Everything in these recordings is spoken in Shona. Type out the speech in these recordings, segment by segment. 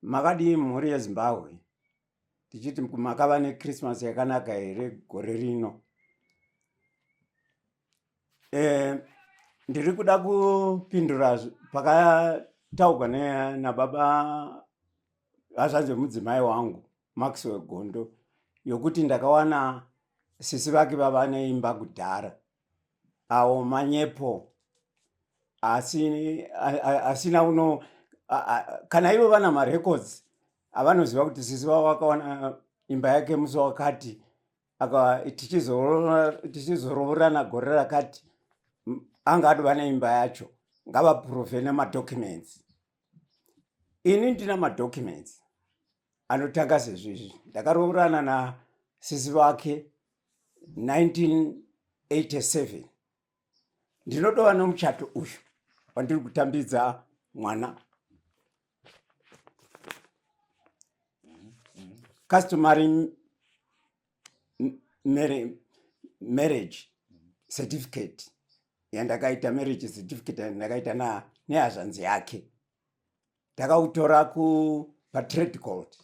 Makadii mhuri yeZimbabwe? Tichiti makava neChristmas yakanaka here gore rino? Eh, ndiri kuda kupindura pakataurwa nababa hazvanzi vemudzimai wangu Maxwell Gondo yokuti ndakawana sisi vake vava neimba kudhara awo manyepo asi asina uno kana ivo vana marecords avanoziva kuti sisi vavo vakawana imba yake musi wakati tichizoroorana gore rakati anga atova neimba yacho ngavaprove nemadocuments ini ndina madocuments anotanga sezvizvi ndakaroorana nasisi vake 1987 ndinodova nomuchato uyu wandiri kutambidza mwana customary marriage certificate yandakaita marriage certificate yandakaita na nehazvanzi yake ndakautora ku patrade court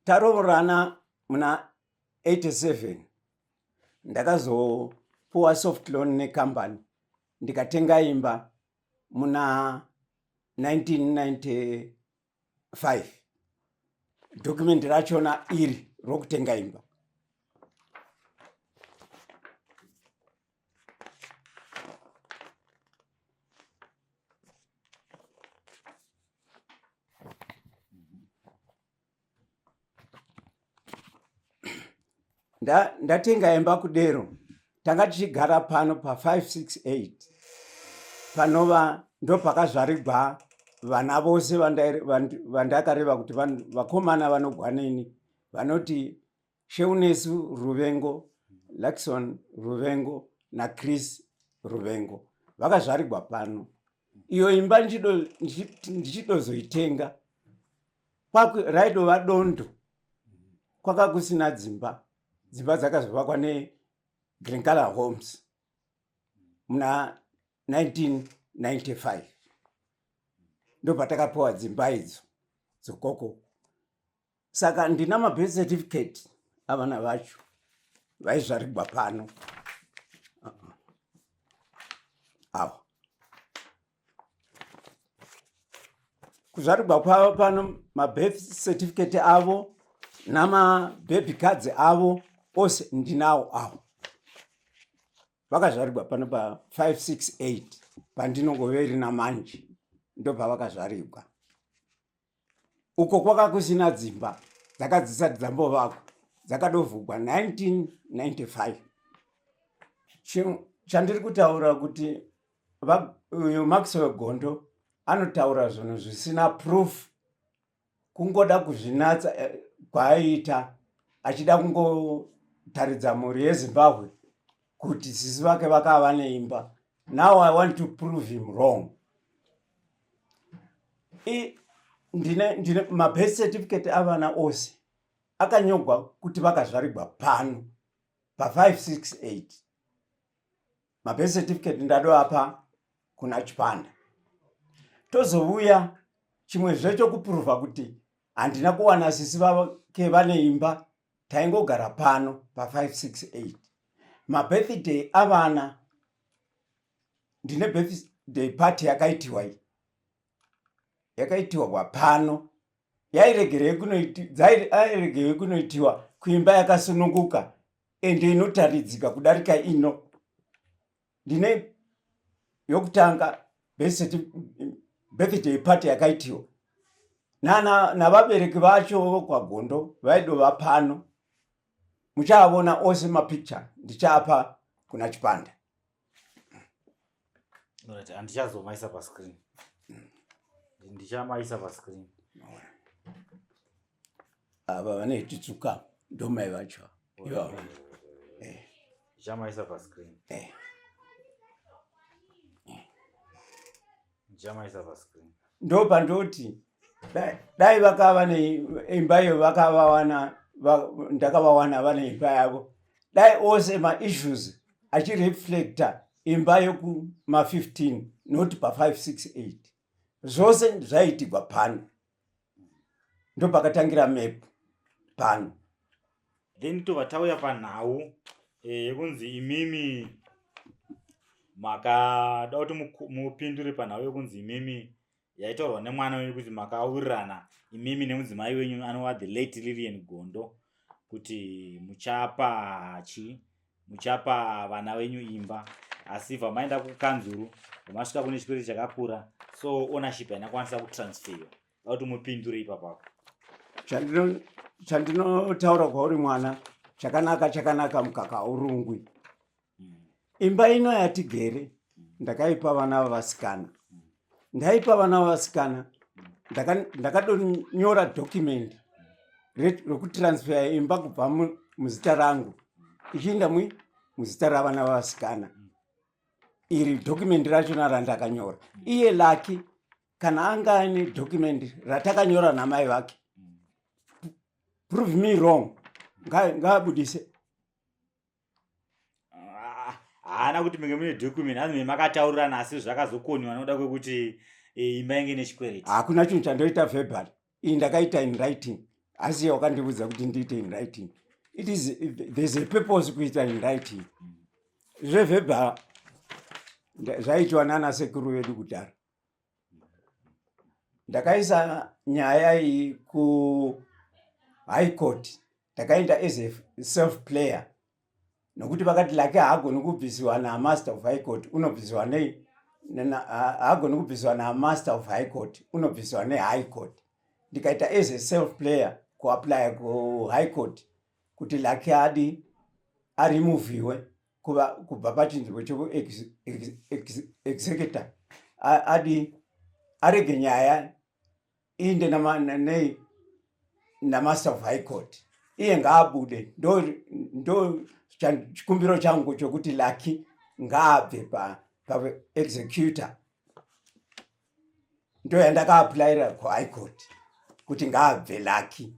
tarovorana muna 87 ndakazopuwa soft loan necompany ndikatenga imba muna 1995 document rachona iri rokutenga imba ndatenga imba kudero tanga tichigara pano pa568 panova ndopakazvarigwa vana vose vandakareva kuti vakomana vanogwa neni vanoti Sheunesu Ruvengo, Luckson Ruvengo naChris Ruvengo vakazvarigwa pano. Iyo imba ndichidozoitenga raidova dondo, kwaka kusina dzimba. Dzimba dzakazovakwa neGlencala Homes muna 1995 ndopatakapiwa dzimba idzo dzokoko saka ndina mabirth certificate avana vacho vaizvarigwa pano awa kuzvarigwa kwavo pano mabirth certificate avo namababy cards avo ose ndinawo awo vakazvarigwa pano pa 568 pandinongoveri namanje ndopavakazvarigwa uko kwaka kusina dzimba dzaka dzisati dzambovakwa dzakadovhugwa 1995 chandiri kutaura kuti uyu Maxwell Gondo anotaura zvinhu zvisina proof kungoda kuzvinatsa eh, kwaaiita achida kungotaridza mhuri yeZimbabwe kuti sisi vake vakava neimba now I want to prove him wrong ndine, ndine mabirth certificate avana ose akanyogwa kuti vakazvarigwa pano pa568 mabirth certificate ndadoapa kuna chipanda tozouya chimwe zvechokupuruvha kuti handina kuwana sisi vake vane imba taingogara pano pa568 mabirthday avana ndine birthday party yakaitiwa iyi yakaitiwa kwapano yairegerei kunoitiwa kuimba yakasununguka ende inotaridzika kudarika ino ndine yokutanga birthday party yakaitiwa nana navabereki vacho vokwagondo vaidova pano muchaavona ose mapicture ndichaapa kuna chipanda Right, andichazomaisa pascreen ndichamaisa pascreen ava vane titsuka ndomai vacho ivavo eh. ndichamaisa pascreen eh. ndichamaisa pascreen ndopandoti dai vakava neimba iyo vakavawana ndakavawana vane imba yavo dai ose maissues Achireflecta imba yekuma15, not pa568. Zvose zvaiitigwa pano, ndo pakatangira map pano. Then tobva tauya panhau yekunzi imimi makada kuti mupindure panhau yekunzi imimi yaitaurwa nemwana wenyu, kuti makawirirana imimi nemudzimai wenyu anova the late Lilian Gondo kuti muchapa chi muchapa vana venyu imba, asi vamaenda kukanzuru vamasvika kune chikwereti chakakura, so ownership haina kwanisa kutransferiwa. Da kuti mupindure ipapapo. Chandinotaura kwauri mwana, chakanaka chakanaka, mukaka urungwi. Imba ino yatigere ndakaipa vana vavasikana. Ndaipa vana vavasikana, ndakadonyora document rekutransfer imba kubva muzita rangu ichienda muzita ravana vavasikana. Iri document rachona randakanyora, iye Lucky kana anga aine document ratakanyora namai vake, prove me wrong, ngaabudise. Ah, haana kuti menge mune document, anzi makataurirana, asi zvakazokoniwa nokuda kwekuti imba yange nechikwereti. Hakuna chinhu chandoita verbal. Iyi ndakaita in writing, asi iye wakandiudza kuti ndiite in writing. It is, there's a purpose kuita in writing. Zveverbal zvaitwa nana sekuru vedu kudhara. Ndakaisa nyaya iyi kuHigh Court, ndakaenda as a self player, nokuti vakati Lucky haagoni kubvisiwa namaster of High Court, unobvisiwa nei? Haagoni kubvisiwa namaster of High Court, unobvisiwa neHigh Court. Ndikaita as a self player kuapplya kuHigh Court kuti Lucky adi aremoviwe kubva pachinzvimbo chekuexecutor, adi arege nyaya iinde nei namaster of High Court, iye ngaabude. Ndo chikumbiro changu chokuti Lucky ngaabve paexecutor. Ndo yandakaapplyira kuHigh Court kuti ngaabve Lucky.